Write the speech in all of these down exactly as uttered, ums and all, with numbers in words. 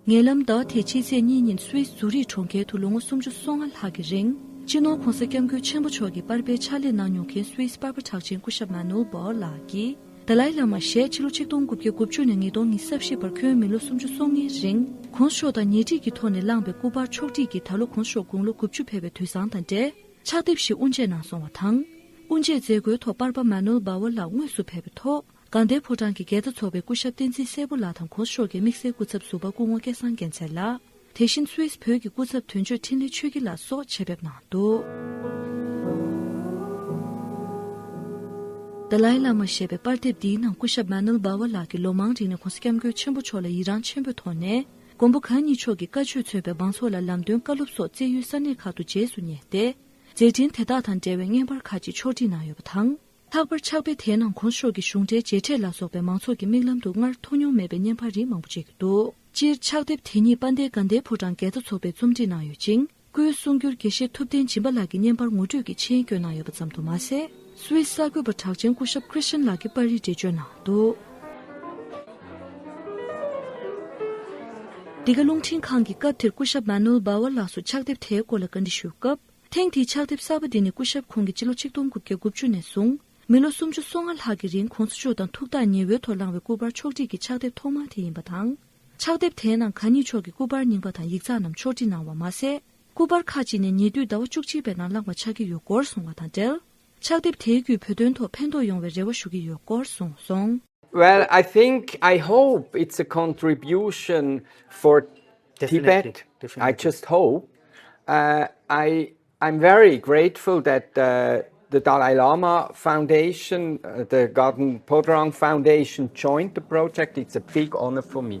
ཉེ་ལམ་ཟླ་བ་དེའི་ཕྱི་ཚེས་གཉིས་ཉིན་སུད་སི་ཛུ་རིག་གྲོང་ཁྱེར་དུ་ལོ་ངོ་སུམ་ཅུ་སོ་ལྔ་ལྷག་གི་རིང་སྤྱི་ནོར་༧གོང་ས་༧སྐྱབས་མགོན་ཆེན་པོ་མཆོག་གི་པར་པའི་ཕྱག་ལས་གནང་མྱོང་མཁན་སུད་སི་པར་པ་གྲགས་ཅན་སྐུ་ཞབས་མ་ནུལ་བྷོ་ལགས་ཀྱིས། ཏཱ་ལའི་བླ་མ་ཞལ་ཕྱི་ལོ་ཆིག་སྟོང་དགུ་བརྒྱ་དགུ་བཅུ་ནས་ཉིས་སྟོང་ཉི་ཤུ་རྩ་བཞི་བར་ཁོན་མི་ལོ་སུམ་ཅུ་སོ་ལྔའི་རིང་༧གོང་ས་མཆོག་དང་ཉེ་སྲིང་གི་ཐོག་ནས་བླངས་པའི་སྐུ་པར་ཕྱོགས་སྒྲིག་གིས་ད་ལོ་༧གོང་ས་མཆོག་དགུང་ལོ་དགུ་བཅུ་ཕེབས་པའི་དུས་བཟང་དང་འབྲེལ་ཕྱག་དེབ་ཞིག་དབུ་འབྱེད་གནང་སོང་བ་དང་། དབུ་འབྱེད་མཛད་སྒོའི་ཐོག་པར་པ་མ་ནུལ་བྷ་ཝ་ལགས་དངོས་སུ་ཕེབས་པའི་ཐོག་དགའ་ལྡན་ཕོ་བྲང་གི་དགེ་རྩ་ཚོགས་པའི་སྐུ་ཞབས་བསྟན་འཛིན་སྲས་པོ་ལགས་དང་༧གོང་ས་མཆོག་གི་དམིགས་བསལ་སྐུ་ཚབ་ཟུར་པ་སྐུ་ངོ་སྐལ་བཟང་རྒྱལ་མཚན་ལགས། དེ་བཞིན་སུད་སི་བོད་ཀྱི་སྐུ་ཚབ་དོན་གཅོད་འཕྲིན་ལས་ཆོས་སྐྱིད་ལགས་སོགས་ཆེད་ཕེབས་གནང་འདུག་ཏཱ་ལའི་བླ་མ་ཞེས་པའི་པར་དེབ་འདིའི་ནང་སྐུ་ཞབས་མ་ནུལ་བྷ་ཝ་ལགས་ཀྱིས་ལོ་མང་རིང་ནས་༧གོང་ས་༧སྐྱབས་མགོན་ཆེན་པོ་མཆོག་ལ་ཡི་རང་ཆེན་པོའི་ཐོག་ནས་མགོན་པོ་གང་ཉིད་མཆོག་གི་བཀའ་ཆོས་མཚོན་པའི་མང་ཚོགས་ལ་ལམ་སྟོན་བཀའ་སློབ་སོགས་བཅས་ཡུལ་ས་གནས་ཁག་ཏུ་རྗེས་སུ་བསྙེགས་ཏེ། མཛད་འཕྲིན་དེ་དག་དང་འབྲེལ་བའི་བརྙན་པར་ཁག་ཅིག་ཕྱོགས་སྒྲིག་གནང་ཡོད་པ་དང་། ལྷག་པར་ཕྱག་དཔེ་དེའི་ནང་༧གོང་ས་མཆོག་གི་གཞུང་འབྲེལ་མཇལ་འཕྲད་ལ་སོགས་པའི་མང་ཚོགས་ཀྱི་མིག་ལམ་དུ་སྔར་མཐོང་མྱོང་མེད་པའི་བརྙན་པར་རིགས་མང་པོ་ཅིག་འདུག་སྤྱིར་ཕྱག་དེབ་དེ་ཉིད་དཔལ་ལྡན་དགའ་ལྡན་ཕོ་བྲང་དགེ་རྩ་ཚོགས་པས་རྩོམ་སྒྲིག་གནང་ཡོད་ཅིང་། སྐུའི་གསུང་སྒྱུར་དགེ་བཤེས་ཐུབ་བསྟན་སྦྱིན་པ་ལགས་ཀྱིས་བརྙན་པར་ངོ་སྤྲོད་ཀྱི་མཆན་བཀོད་གནང་ཡོད་པ་ཙམ་དུ་མ་ཟད། སུད་སི་གསར་འགོད་པ་གྲགས་ཅན་སྐུ་ཞབས་ཁྲི་ཤན་ལགས་ཀྱིས་པར་རིས་འགྲེལ་བརྗོད་གནང་འདུག་འདི་ག་རླུང་འཕྲིན་ཁང་གིས་སྐབས་དེར་སྐུ་ཞབས་མ་ནུལ་བྷ་ཝ་ལགས་སུ་ཕྱག་དེབ་དེའི་སྐོར་ལ་བཀའ་འདྲི་ཞུས་སྐབས། ཐེངས་འདིའི་ཕྱག་དེབ་གསར་པ་འདི་ནི་སྐུ་ཞབས་ཁོང་གིས་སྤྱི་ལོ་ཆིག་སྟོང་དགུ་བརྒྱ་དགུ་བཅུ་ནས་བཟུང་མི་ལོ་སུམ་ཅུ་སོ་ལྔ་ལྷག་གི་རིང་༧གོང་ས་མཆོག་དང་ཐུགས་ཐག་ཉེ་བོའི་ཐོག་བླངས་པའི་སྐུ་པར་ཕྱོགས་སྒྲིག་གི་ཕྱག་དེབ་ཐོག་མ་དེ་ཡིན་པ་དང་། ཕྱག་དེབ་དེའི་ནང་གང་ཉིད་མཆོག་གི་སྐུ་པར་རྙིང་པ་དང་ཡིག་ཚགས་རྣམས་ཕྱོགས་སྒྲིག་གནང་བ་མ་ཟད། སྐུ་པར་ཁག་ཅིག་ནི་ཉེ་དུས་ཟླ་བ་བཅུ་གཅིག་པའི་ནང་བླངས་པ་ཆགས་ཀྱི་ཡོད་སྐོར་གསུངས་བ་དང་འབྲེལ། ཕྱག་དེབ་དེའི་བརྒྱུད་བོད་དོན་ཐོག་ཕན་ཐོགས་ཡོང་བའི་རེ་བ་ཞུ་གི་ཡོད་སྐོར་གསུངས་སོང་། Well, I think, I hope it's a contribution for Definitely, Tibet. I definitely. Just hope. Uh, I, I'm very grateful that uh, the Dalai Lama Foundation, uh, the Garden Podrang Foundation joined the project. It's a big honor for me.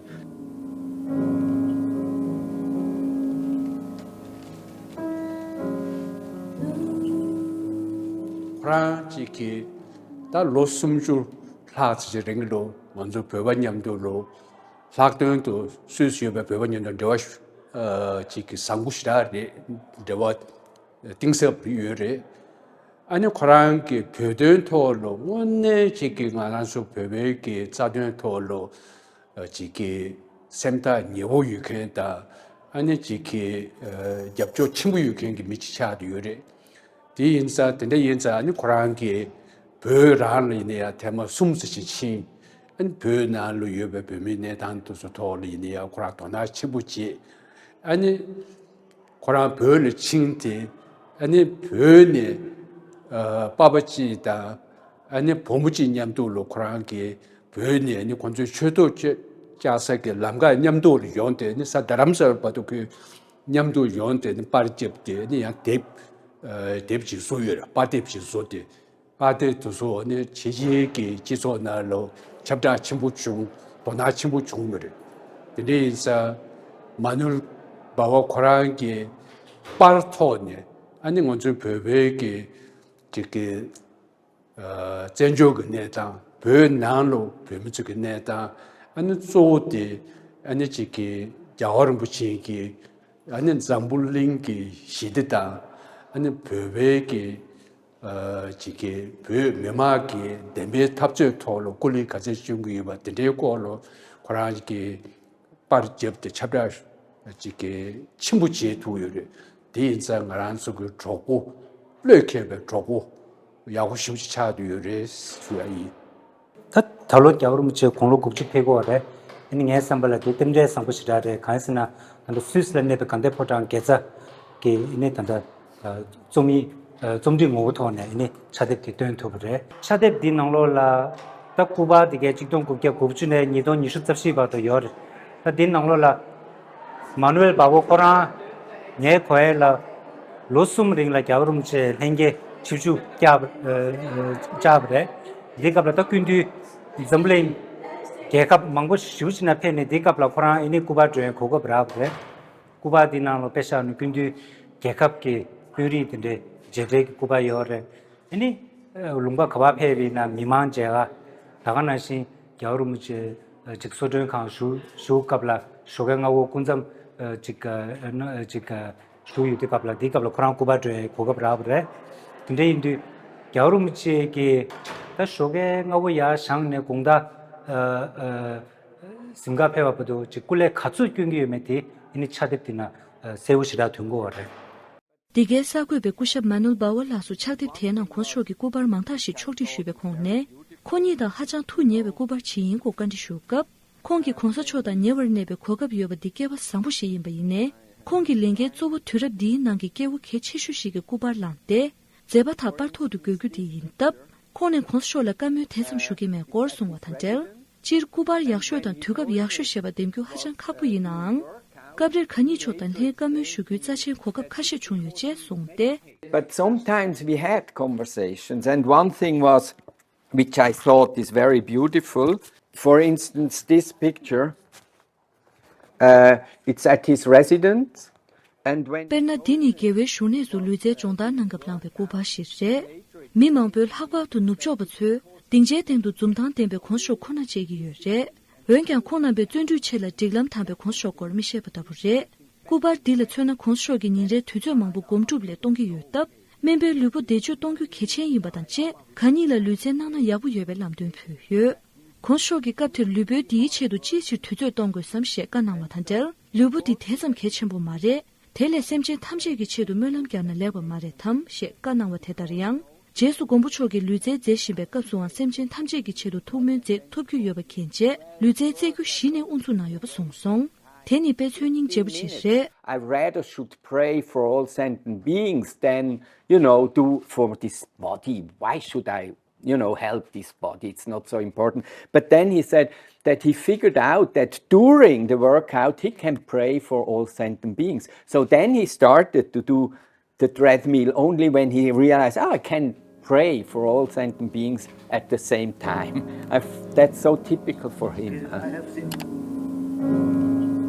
ཁོ་རང་གཅིག་གིས་ད་ལོ་སུམ་ཅུ་ལྷག་ཙམ་ཅིག་རིང་ལོ་ང་ཚོ་བོད་པ་མཉམ་དུ་ལོ་ལྷག་དོན་དུ་སུད་སི་ཡོད་པའི་བོད་པ་མཉམ་དུ་འབྲེལ་བ་ཞུ་ཨ་ཅིག་གི་བཟང་པོ་ཞེ་དྲག་རེད། འབྲེལ་བ་གཏིང་ཟབ་ཡོད་རེད། ཨ་ནི་ཁོ་རང་གི་བོད་དོན་ཐོག་ལ་དངོས་གནས་ཅིག་གི་ང་རང་ཚོ་བོད་པའི་གི་རྩ་དོན་ཐོག་ལ་ཅིག་གི་སེམས་ཐག་ཉེ་བོ་ཡོད་མཁན་དང་ཨ་ནི་ཅིག་གི་རྒྱབ་སྐྱོར་ཆེན་པོ་ཡོད་མཁན་གྱི་མི་ཅིག་ཆགས་བསྡད་ཡོད་རེད། དེ་ཡིན་ཙང་དེ་འདྲ་ཡིན་ཙང་ཨ་ནི་ཁོ་རང་གིས་བོད་རང་ལ་ཡིན་ན་ཡང་ཐེངས་མ་གསུམ་ཙམ་ཞིག་ཕྱིན། ཨ་ནི་བོད་ནང་ལ་ཡོད་པའི་བོད་མིའི་གནས་སྟངས་དེ་ཚོ་ཐོག་ལ་ཡིན་ན་ཡང་ཁོ་རང་དོ་སྣང་ཆེན་པོ་བྱེད། ཨ་ནི་ཁོ་རང་བོད་ལ་ཕྱིན་ཏེ་ཨ་ནི་བོད་ནས་ཨ་པ་ཕ་གཅིག་དང་ཨ་ནི་བུ་མོ་གཅིག་མཉམ་དུ་ལ་ཁོ་རང་གིས་བོད་ནས་ཨ་ནི་ཁོང་ཚོའི་ཆོས་ཐོག་བཅད་བཅག་ས་གི་ལམ་ཁ་མཉམ་དུ་ལ་ཡོང་སྟེ་ཨ་ནི་ས་རྡ་རམ་ས་ལ་བར་དུ་ཁོས་མཉམ་དུ་ཡོང་སྟེ་ཨ་ནི་པར་རྒྱབ་སྟེ་ཨ་ནི་ཡང་དེབ་ཨ་དེབ་ཅིག་བཟོ་ཡོད་རེད། པར་དེབ་ཅིག་བཟོ་སྟེ། པར་དེབ་དེ་ཚོ་ནི་ཕྱི་རྒྱལ་གྱི་སྤྱི་ཚོགས་ནང་ལ་ཁྱབ་བསྒྲགས་ཆེན་པོ་བྱུང་། དོ་སྣང་ཆེན་པོ་བྱུང་བ་རེད། དེ་འདྲ་ཡིན་ཙང་མ་ནུལ་བྷ་ཝ་ཁོ་རང་གི་པར་ཐོག་ནས་ཨ་ནི་ང་ཚོའི་བོད་པའི་གི་ཅིག་གི་ཨ་བཙན་བྱོལ་གྱི་གནས་སྟངས། བོད་ནང་ལ་བོད་མི་ཚོ་གི་གནས་སྟངས། ཨ་ནི་གཙོ་བོ་དེ་ཨ་ནི་ཅིག་གི་རྒྱལ་བ་རིན་པོ་ཆེ་གི་ཨ་ནི་འཛམ་བུ་གླིང་གི་ཞི་བདེ་དང་ཨ་ནི་བོད་པའི་གི་ཨ་ཅིག་གི་བོད་མི་མང་གི་བདེན་པའི་འཐབ་རྩོད་ཐོག་ལ་སྐུ་ལས་ག་ཚད་བསྐྱོན་གྱི་ཡོད་པ་དེ་འདྲའི་སྐོར་ལ་ཁོ་རང་གིས་པར་བརྒྱབ་སྟེ་ཁྱབ་བསྒྲགས་ཅིག་གི་ཆེན་པོ་བྱེད་ཐུབ་ཡོད་རེད། དེ་ཡིན་ཙང་ང་རང་ཚོ་གི་གྲོགས་པོ། བློས་འཁེལ་བའི་གྲོགས་པོ་ཡག་པོ་ཞེ་པོ་ཅིག་ཆགས་བསྡད་ཡོད་རེད་ཞུ་ཡ་ཡིན། ད་ད་ལོ་རྒྱལ་བ་རིན་པོ་ཆེ་དགུང་ལོ་དགུ་བཅུ་ཕེབས་ཀྱི་ཡོད་རེད། ཨ་ནི་ངའི་བསམ་པ་ལ་དེ་རྟེན་འབྲེལ་བཟང་པོ་ཞེ་དྲག་རེད། གང་ཡིན་ཟེར་ན་ད་ལྟ་སུད་སི་ལ་གནས་པའི་དགའ་ལྡན་ཕོ་བྲང་དགེ་རྩ་གི་ཨ་ནི་ད་ལྟ་རྩོམ་ཡིག་རྩོམ་སྒྲིག་ངོ་བོ་ཐོག་ནས་ཨ་ནི་ཕྱག་དེབ་དེ་བཏོན་ཐུབ་པ་རེད། ཕྱག་དེབ་འདི་ནང་ལོགས་ལ་ད་སྐུ་པར་དེ་གའི་ཆིག་སྟོང་དགུ་བརྒྱ་དགུ་བཅུ་ནས་ཉིས་སྟོང་ཉི་ཤུ་རྩ་བཞི་བར་དུ་ཡོད་རེད། ད་འདི་ནང་ལོགས་ལ་མ་ནུ་ཨེལ་བྷ་ཝོ་ཁོ་རང་ངའི་གོ་ཡས་ལ་ལོ་གསུམ་རིང་ལ་རྒྱལ་བ་རིན་པོ་ཆེ་ལྷན་རྒྱས་ཆིབས་བསྒྱུར་བསྐྱངས་པ་རེད། འདི་སྐབས་ལ་ད་སྐུ་མདུན་འཛམ་བུ་གླིང་རྒྱལ་ཁབ་མང་པོ་ཞེ་པོ་ཅིག་ནང་ཕེབས་ནས་འདི་སྐབས་ལ་ཁོ་རང་ཨ་ནི་སྐུ་པར་སྒྲོན་གོ་སྐབས་རག་པ་རེད། སྐུ་པར་འདི་ནང་ལ་དཔེ་བཞག་ན་སྐུ་མདུན་རྒྱལ་ཁབ་ཀྱི་དཔོན་རིགས་དེ་འདྲའི་མཇལ་འཕྲད་ཀྱི་སྐུ་པར་ཡོད་རེད། ཨ་ནི། ལུང་པ་ག་པར་ཕེབས་པ་ཡིན་ན་མི་མང་མཇལ་ཁ། ད་ག་ནང་བཞིན་རྒྱལ་བ་རིན་པོ་ཆེ་ཅིག་གསོལ་མགྲོན་ཁང་བཞུགས་བཞུགས་སྐབས་ལ་ཞོགས་ཀའི་སྔ་པོ་སྐུ་མཚམས་ཅིག་ཅིག་བཞུགས་ཡོད་དུས་སྐབས་ལ་འདིའི་སྐབས་ལ་ཁོ་རང་སྐུ་པར་སྒྲོན་གོ་སྐབས་རག་པ་རེད། དེ་འདྲ་ཡིན་དུས་རྒྱལ་བ་རིན་པོ་ཆེ་གིས་ད་ཞོགས་ཀའི་སྔ་པོ་ཡར་བཞེངས་ནས་དགོང་དག་གཟིམ་ཁར་ཕེབས་པ་བར་དུ་ཅིག་སྐུ་ལས་ག་ཚོད་བསྐྱོན་གྱི་ཡོད་མེད་དེ་ཨ་ནི་ཕྱག་དེབ་དེ་ན་གསལ་བོ་ཞེ་དྲག་ཐོན་གྱི་ཡོད་རེད། འདི་གའི་གསར་འགོད་པས་སྐུ་ཞབས་མ་ནུལ་བྷ་ཝར་ལགས་སུ་ཕྱག་དེབ་དེའི་ནང་གོང་ས་མཆོག་གི་སྐུ་པར་མང་དག་ཞིག་ཕྱོགས་སྒྲིག་ཞུས་པའི་ཁོངས་ནས། ཁོ་གཉིས་དང་ཧ་ཅང་ཐུགས་ཉེ་བའི་སྐུ་པར་ཇི་ཡིན་སྐོར་བཀའ་འདྲི་ཞུ་སྐབས། ཁོང་གིས་གོང་ས་མཆོག་དང་ཉེ་བར་གནས་པའི་གོ་སྐབས་ཡོད་པ་འདི་སྐལ་བ་བཟང་པོ་ཞིག་ཡིན་པ་ཡིན་ནའི། ཁོང་གི་ལས་འགན་གཙོ་བོ་དུས་རབས་འདིའི་ནང་གི་སྐྱེ་བོ་གལ་ཆེ་ཤོས་ཤིག་གི་སྐུ་པར་བླངས་ཏེ། མཛད་པ་དག་པར་ཐོག་ཏུ་འགོད་རྒྱུ་དེ་ཡིན་སྟབས། ཁོང་ནས་གོང་ས་མཆོག་ལ་བཀའ་མོལ་དེ་ཙམ་ཞུ་གི་མེད་སྐོར་གསུངས་བ་དང་འབྲེལ། སྤྱིར་སྐུ་པར་ཡག་ཤོས་དང་དུས་སྐབས་ཡག་ཤོས་ཞེས་པ་འདེམས་རྒྱུ་ཧ་ཅང་ཁག་པོ་ཡིན་ནའང་། སྐབས་རེར་གང་ཉིད་མཆོག་དང་ལྷན་བཀའ་མོལ་ཞུ་རྒྱུའི་རྩ་ཆེན་གོ་སྐབས་ཁ་ཤས་བྱུང་ཡོད་ཅེས་གསུངས་ཏེ། But sometimes we had conversations, and one thing was, which I thought is very beautiful, for instance, this picture, uh, it's at his residence, and when དཔེར་ན། འདི་ནི་རྒྱལ་བའི་བཞུགས་གནས་སུ་ལུས་རྩལ་སྦྱོང་བརྡར་གནང་སྐབས་བླངས་པའི་སྐུ་པར་ཞིག་རེད། མི་མང་པོས་ལྷག་པར་དུ་ནུབ་ཕྱོགས་པ་ཚོས་སྡིངས་ཆའི་སྟེང་དུ་འཛུམ་མདངས་ལྡན་པའི་གོང་ས་མཆོག་ཁོ་ན་མཇལ་གྱི་ཡོད་རེད། འོན་ཀྱང་། ཁོང་རྣམ་པས་བརྩོན་འགྲུས་ཆེ་ལ་སྒྲིག་ལམ་དམ་པའི་གོང་ས་མཆོག་སྐོར་མི་ཤེས་པ་ལྟ་བུ་རེད། སྐུ་པར་འདི་ལ་མཚོན་ན། གོང་ས་མཆོག་གིས་ཉིན་རེར་དུས་ཚོད་མང་པོ་སྒོམ་སྒྲུབ་ལས་གཏོང་གི་ཡོད་སྟབས། སྨན་པའི་ལུས་པོ་བདེ་སྤྱོད་གཏོང་རྒྱུ་གལ་ཆེན་ཡིན་པ་དང་བཅས། གང་ཉིད་ལ་ལུས་རྩལ་གནང་ན་ཡག་པོ་ཡོད་པའི་ལམ་སྟོན་ཕུལ་ཡོད། གོང་ས་མཆོག་གིས་སྐབས་དེར་ལུས་པོའི་བདེའི་ཆེད་དུ་ཅིའི་ཕྱིར་དུས་ཚོད་གཏོང་དགོས་སམ་ཞེས་བཀའ་གནང་བ་དང་འབྲེལ། ལུས་པོ་འདི་དེ་ཙམ་གལ་ཆེན་པོ་མ་རེད། དེ་ལས་སེམས་ཅན་ཐམས་ཅད་ཀྱི་ཆེད་དུ་སྨོན་ལམ་རྒྱག་ན་ལེགས་པ་མ་རེད་དམ་ཞེས་བཀའ་གནང་བ་དེ་ལྟར་ཡང་། རྗེས་སུ་མགོན་པོ་མཆོག་གིས་ལུས་རྩལ་མཛད་བཞིན་པའི་སྐབས་སུའང་སེམས་ཅན་ཐམས་ཅད་ཀྱི་ཆེད་དུ་ཐུགས་སྨོན་མཛད་ཐུབ་རྒྱུ་ཡོད་པ་མཁྱེན་རྗེས། ལུས་རྩལ་རྩེ་རྒྱུ་གཞི་ནས་དབུ་འཛུགས་གནང་ཡོད་པ་གསུངས་སོང་། དེ་ནི་དཔེ་མཚོན་སྙིང་རྗེ་པོ་ཞིག་རེད། I rather should pray for all sentient beings than, you know, do for this body. Why should I, you know, help this body? It's not so important. But then he said that he figured out that during the workout, he can pray for all sentient beings. So then he started to do the treadmill only when he realized, oh, I can pray for all sentient beings at the same time. I, that's so typical for him.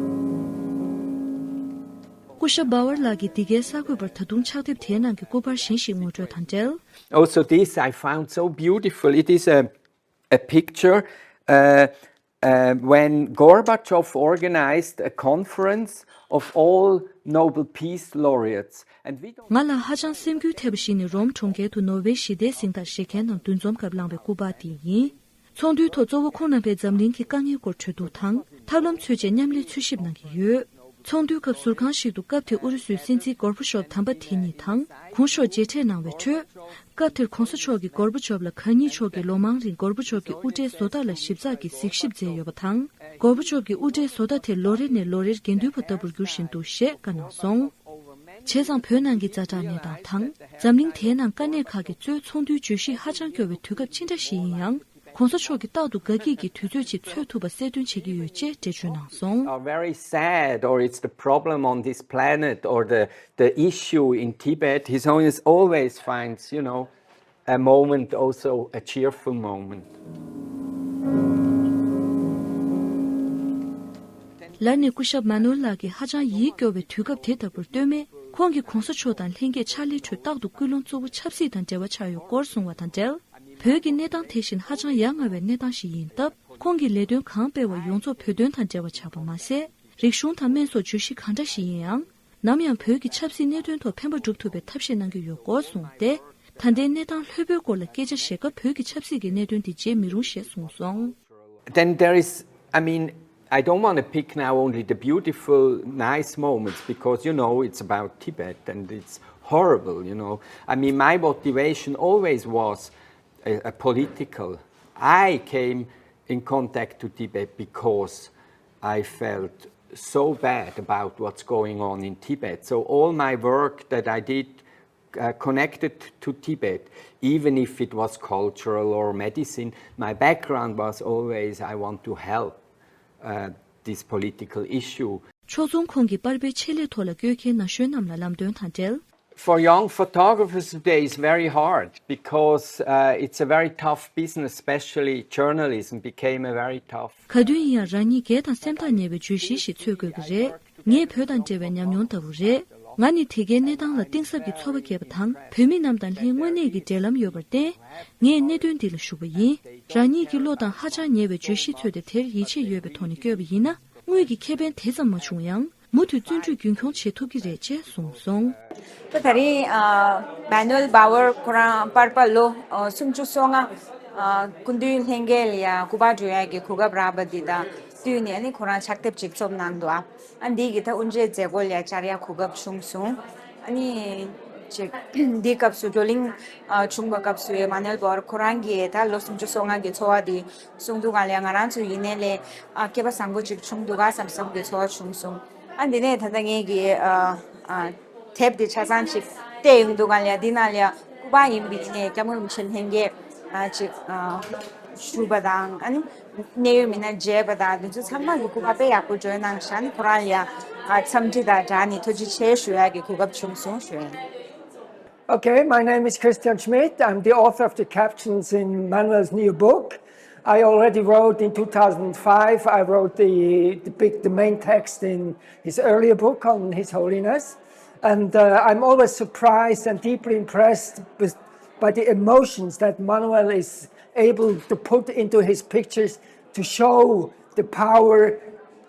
སྐུ་ཞབས་བྷ་ཝར་ལགས་ཀྱིས་འདི་གའི་གསར་འགོད་པར་ད་དུང་ཕྱག་དེབ་དེའི་ནང་གི་སྐུ་པར་གཞན་ཞིག་ངོ་སྤྲོད་དང་འབྲེལ། Also, this I found so beautiful. It is a, a picture, uh, uh, when Gorbachev organized a conference of all Nobel Peace Laureates. And we don't ང་ལ་ཧ་ཅང་སེམས་འགུལ་ཐེབས་པ་ཞིག་ནི། རོམ་གྲོང་ཁྱེར་དུ་ནོ་བེལ་ཞི་བདེའི་གཟེངས་རྟགས་བཞེས་མཁན་རྣམས་འདུ་འཛོམས་སྐབས་བླངས་པའི་སྐུ་པར་དེ་ཡིན། ཚོགས་འདུའི་ཐོག་གཙོ་བོ་ཁོང་རྣམ་པས་འཛམ་གླིང་གི་དཀའ་ངལ་སྐོར་གྲོས་བསྡུར་དང་། ཐབས་ལམ་འཚོལ་ཆེད་མཉམ་ལས་འཚོལ་ཞིབ་གནང་གི་ཡོད། ཚོགས་འདུའི་སྐབས་ཟུར་ཁང་ཞིག་ཏུ་སྐབས་དེའི་ཨུ་རུ་སུའི་སྲིད་འཛིན་གོར་བྷ་ཤོབ་དམ་པ་དེ་ཉིད་དང་། གོང་ས་མཆོག་མཇལ་འཕྲད་གནང་བའི་ཁྲོད། སྐབས་དེར་གོང་ས་མཆོག་གིས་གོར་བྷ་ཤོབ་ལ་གང་ཉིད་མཆོག་གིས་ལོ་མང་རིང་གོར་བྷ་ཤོབ་ཀྱི་དབུ་སྐྲའི་བཟོ་ལྟ་ལ་ཞིབ་ཚགས་ཀྱིས་གཟིགས་ཞིབ་མཛད་ཡོད་པ་དང་། གོར་བྷ་ཤོབ་ཀྱི་དབུ་སྐྲའི་བཟོ་ལྟ་དེ་ལོ་རེ་ནས་ལོ་རེར་འགལ་འདུ་བ་ལྟ་བུར་འགྱུར་བཞིན་འདུག་ཞེས་བཀའ་གནང་སོང་། བྱས་ཙང་བོད་ནང་གི་ཛ་དྲག་གནས་སྟངས་དང་། འཛམ་གླིང་དེའི་ནང་དཀའ་གནད་ཁག་གི་གཙོས་ཚོགས་འདུའི་བརྗོད་གཞི་ཧ་ཅང་སྐྱོ་བའི་དུས་སྐབས་ཅི་འདྲ་ཞིག་ཡིན་ཡང་། གོང་ས་མཆོག་གིས་རྟག་ཏུ་དགའ་སྐྱིད་ཀྱི་དུས་ཚོད་ཅིག་འཚོལ་ཐུབ་པ་གསལ་སྟོན་བྱེད་ཀྱི་ཡོད་ཅེས་འགྲེལ་བརྗོད་གནང་སོང་། Are very sad, or it's the problem on this planet, or the, the issue in Tibet, His Holiness always finds, you know, a moment, also a cheerful moment. ལར་ནས་སྐུ་ཞབས་མ་ནུལ་ལགས་ཀྱིས་ཧ་ཅང་ཡིད་སྐྱོ་བའི་དུས་སྐབས་དེ་ལྟ་བུར་ལྟོས་མེད། ཁོང་གིས་གོང་ས་མཆོག་དང་ལྷན་རྒྱས་ཕྱག་ལས་ཁྲོད་རྟག་ཏུ་ཀུན་སློང་གཙོ་བོ་ཆབ་སྲིད་དང་འབྲེལ་བ་ཆགས་ཡོད་སྐོར་གསུངས་བ་དང་འབྲེལ། བོད་ཀྱི་གནས་སྟངས་དེ་བཞིན་ཧ་ཅང་ཡ་ང་བའི་གནས་སྟངས་ཤིག་ཡིན་སྟབས། ཁོང་གིས་ལས་དོན་གང་སྤེལ་བ་ཡོངས་རྫོགས་བོད་དོན་དང་འབྲེལ་བ་ཆགས་པ་མ་ཟད། རིག་གཞུང་དང་སྨན་སོགས་བརྗོད་གཞི་གང་འདྲ་ཞིག་ཡིན་ཡང་། ནམ་ཡང་བོད་ཀྱི་ཆབ་སྲིད་གནད་དོན་ཐོག་ཕན་པ་སྒྲུབ་ཐུབ་པའི་ཐབས་ཤེས་གནང་གི་ཡོད་སྐོར་གསུངས་ཏེ། ད་ལྟའི་གནས་སྟངས་ལྷོད་པོའི་སྐོར་ལ་སྐད་ཆ་བཤད་སྐབས། བོད་ཀྱི་ཆབ་སྲིད་ཀྱི་གནད་དོན་འདི་བརྗེད་མི་རུང་ཞེས་གསུངས་སོང་། Then there is, I mean, I don't want to pick now only the beautiful, nice moments, because, you know, it's about Tibet and it's horrible, you know. I mean, my motivation always was a, a political. I came in contact to Tibet because I felt so bad about what's going on in Tibet. So all my work that I did, uh, connected to Tibet, even if it was cultural or medicine, my background was always, I want to help, uh, this political issue. ཕྱོགས་མཚུངས་ཁོང་གིས་པར་པའི་ཆེད་ལས་ཐོག་ལ་བསྐྱོད་མཁན་ན་གཞོན་རྣམས་ལ་ལམ་སྟོན་དང་འབྲེལ། For young photographers today, it's very hard because, uh, it's a very tough business, especially journalism became a very tough. ག་དུས་ཡིན་ཡང་རང་ཉིད་སྒེར་དང་སེམས་ཐག་ཉེ་བའི་བརྗོད་གཞི་ཞིག་འཚོལ་དགོས་ཀྱི་རེད། ངས་བོད་དང་འབྲེལ་བའི་ཉམས་མྱོང་ལྟ་བུ་རེད། ང་ནི་དེ་གའི་གནས་སྟངས་ལ་གཏིང་ཟབ་ཀྱི་ཚོར་བ་སྐྱེས་པ་དང་། བོད་མི་རྣམས་དང་ལྷན་དངོས་གནས་ཀྱི་འབྲེལ་ལམ་ཡོད་པར་བརྟེན། ངས་གནད་དོན་འདི་ལ་ཞུགས་པ་ཡིན། རང་ཉིད་ཀྱི་བློ་དང་ཧ་ཅང་ཉེ་བའི་བརྗོད་གཞི་འཚོལ་ཏེ། དེར་ཡིད་ཆེས་ཡོད་པའི་ཐོག་ནས་བསྐྱོད་པ་ཡིན་ན། དངུལ་གྱི་ཁེ་ཕན་དེ་ཙམ་མ་བྱུང་ཡང་། མུ་མཐུད་བརྩོན་འགྲུས་རྒྱུན་འཁྱོངས་བྱེད་ཐུབ་ཀྱི་རེད་ཅེས་གསུངས་སོང་། ད་ད་རིང་ཨ་མ་ནུ་ཨེལ་བྷ་ཝར་ཁོ་རང་པར་པ་ལོ་ཨ་སུམ་ཅུ་སོ་ལྔ་ ཨ། སྐུ་མདུན་ལྷན་རྒྱས་ལ་ཡ་སྐུ་པར་སྒྲོན་ཡ་གི་གོ་སྐབས་རག་པ་འདི་དང་བསྟུན་ནས་ཨ་ནི་ཁོ་རང་ཕྱག་དེབ་ཅིག་རྩོམ་གནང་འདུག་ཨ། ཨ་འདི་གི་ད་དབུ་འབྱེད་མཛད་སྒོ་ལ་ཡ་བཅར་ཡ་གོ་སྐབས་བྱུང་སོང་། ཨ་ནི་ཅིག་འདི་སྐབས་སུ་བགྲོ་གླེང་ཨ་བྱུང་བ་སྐབས་སུ་ཡ་མ་ནེལ་བོར་ཁོ་རང་གིས་ད་ལོ་སུམ་ཅུ་སོ་ལྔ་གི་འཚོ་བ་འདི་གསུངས་འདུག་ག་ལ་ཡ་ང་རང་ཚོ་ཡིན་ནའི་ལས་ཨ་སྐལ་པ་བཟང་པོ་ཅིག་བྱུང་འདུག་ག་བསམ་བསམ་གི་ཚོར་བ་བྱུང་སོང་། ཨ་འདི་ནས་ད་ལྟ་ངེད་ཀྱི་ཨ་ཨ་དེབ་འདི་ཆ་ཚང་ཅིག་བལྟས་ཡོང་དུས་ག་ལ་ཡ་འདི་ནང་ལ་ཡ་སྐུ་པར་ཡིན་པའི་ནས་སྐྱབས་མགོན་རིན་པོ་ཆེ་ལྷན་རྒྱས་ཨ་ཅིག་ཨ་ཞུས་པ་དང་ཨ་ནི་གནད་ཡོད་མི་སྣ་མཇལ་བ་དང་འདི་ཚོ་ཚང་མ་གི་སྐུ་པར་དཔེ་ཡག་པོ་སྒྲོན་གནང་ཤག་ཨ་ནི་ཁོ་རང་ལ་ཡ་ཨ་འཚམས་འདྲི་དང་སྦྲགས་ནས་ཐུགས་རྗེ་ཆེ་ཞུ་ཡ་གི་གོ་སྐབས་བྱུང་སོང་ཞུ་ཡ་ཡིན། Okay, my name is Christian Schmidt. I'm the author of the captions in Manuel's new book. I already wrote in two thousand five, I wrote the, the big, the main text in his earlier book on His Holiness. And uh, I'm always surprised and deeply impressed with, by the emotions that Manuel is able to put into his pictures to show the power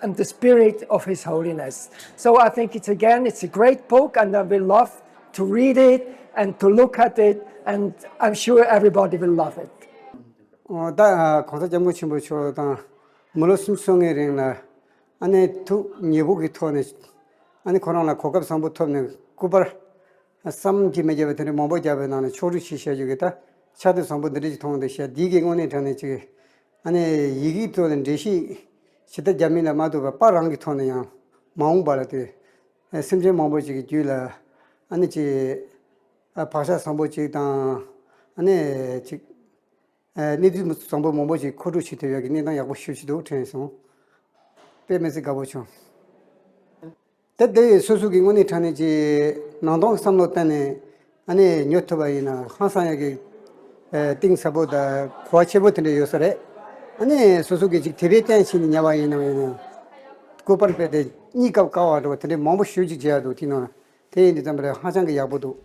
and the spirit of His Holiness. So I think it's, again, it's a great book, and I will love to read it and to look at it, and I'm sure everybody will love it. ཨོ། ད་གོང་ས་སྐྱབས་མགོན་ཆེན་པོ་མཆོག་དང་མི་ལོ་སུམ་ཅུ་སོ་ལྔའི་རིང་ལ་ཨ་ནི་ཐུགས་ཉེ་པོ་གི་ཐོག་ནས་ཨ་ནི་ཁོ་རང་ལ་གོ་སྐབས་བཟང་པོ་ཐོབ་ནས་སྐུ་པར་བསམ་གྱིས་མི་ཁྱབ་པའི་དེ་འདྲའི་མང་པོ་བརྒྱབ་པའི་ནང་ནས་ཕྱོགས་བསྒྲིགས་བྱས་བཞག་རྒྱུ་གི་ད་ཕྱག་དེབ་བཟང་པོ་འདི་འདྲ་ཞིག་མཐོང་འདུག་ཤག་འདི་གི་དངོས་གནས་དྲང་གནས་ཅིག་ཨ་ནི་ཡི་གེའི་ཐོག་ནས་འགྲེལ་བཤད་ཇི་ལྟར་རྒྱབ་མིན་ལ་མ་ལྟོས་པར་པར་རང་གི་ཐོག་ནས་ཡང་མ་འོངས་པ་ལ་དེ་སེམས་ཅན་མང་པོ་ཅིག་གི་རྒྱུད་ལ་ཨ་ནི་ཅིག་བག་ཆགས་བཟང་པོ་ཅིག་དང་ཨ་ནི་ཅིག་གནས་ཚུལ་བཟང་པོ་མང་པོ་ཞིག་མཁོ་སྤྲོད་བྱེད་ཐུབ་ཡག་གི་གནས་སྟངས་ཡག་པོ་ཞེ་པོ་ཅིག་འདུག་དྲན་སོང་། དཔེ་མི་སྲིད་དགའ་པོ་བྱུང་། དེ་དེ་སོ་སོ་གི་དངོས་གནས་དྲང་གནས་ཀྱི་ནང་དོན་བསམ་བློ་བཏང་ནས་ཨ་ནི་ཉོ་ཐུབ་པ་ཡིན་ན་ཧང་སང་ཡག་གི་གཏིང་ཟབ་པོ་དང་གོ་བ་ཆེ་པོ་དེ་འདྲ་ཡོད་ས་རེད། ཨ་ནི་སོ་སོ་གི་ཅིག་དེ་བས་བསྟན་བྱས་ནས་ཉར་བ་ཡིན་ནམ་ཡིན་ན་སྐུ་པར་དཔེ་དེ་གཉིས་ཀ་དཀའ་བ་འགྲོ་བ་དེ་འདྲའི་མང་པོ་ཞེ་པོ་ཅིག་མཇལ་ཡག་འདུག་དེ་ནང་དེ་ཡིན་དུས་ཙམ་པ་ཧ་ཅང་གི་ཡག་པོ་འདུག